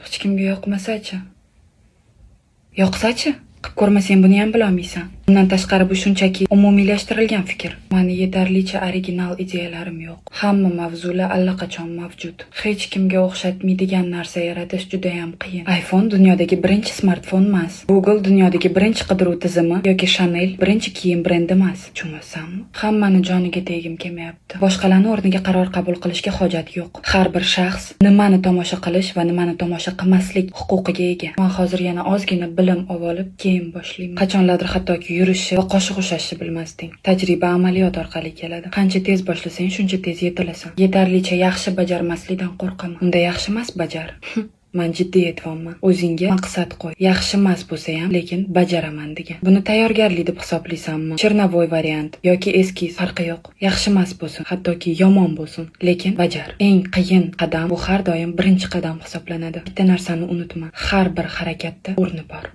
Hech kimga yoqmasa-chi? Yoqsa-chi? Qilib ko'rmasang, buni ham bilolmaysan. Bundan tashqari, bu shunchaki umumiylashtirilgan fikr. Mani yetarlicha original ideyalarim yo'q. Hamma mavzular allaqachon mavjud. Hech kimga o'xshatmaydigan narsa yaratish judayam qiyin. iPhone dunyodagi birinchi smartfon emas. Google dunyodagi birinchi qidiruv tizimi yoki Chanel birinchi kiyim brendi emas. Tushunmaysanmi? Hammani joniga tegim kelmayapti. Boshqalarni o'rniga qaror qabul qilishga hojat yo'q. Har bir shaxs nimani tomosha qilish va nimani tomosha qilmaslik huquqiga ega. Man hozir yana ozgina bilim olib, keyin boshlayman. Qachonlardir hattoki yurishni va qoshiq ushlashni bilmasding. Tajriba amaliyot orqali keladi. Qancha tez boshlasang, shuncha tez yetilasan. Yetarlicha yaxshi bajarmaslikdan qo'rqaman. Unda yaxshi emas bajar. Man jiddiy aytyapman. O'zingga maqsad qo'y. Yaxshi emas bo'lsa ham, lekin bajaraman degan. Buni tayyorgarlik deb hisoblaysanmi? Черновой variant yoki eskiz, farqi yo'q. Yaxshi emas bo'lsin, hattoki yomon bo'lsin, lekin bajar. Eng qiyin qadam bu har doim birinchi qadam hisoblanadi. Bitta narsani unutma. Har bir harakatda o'rni bor.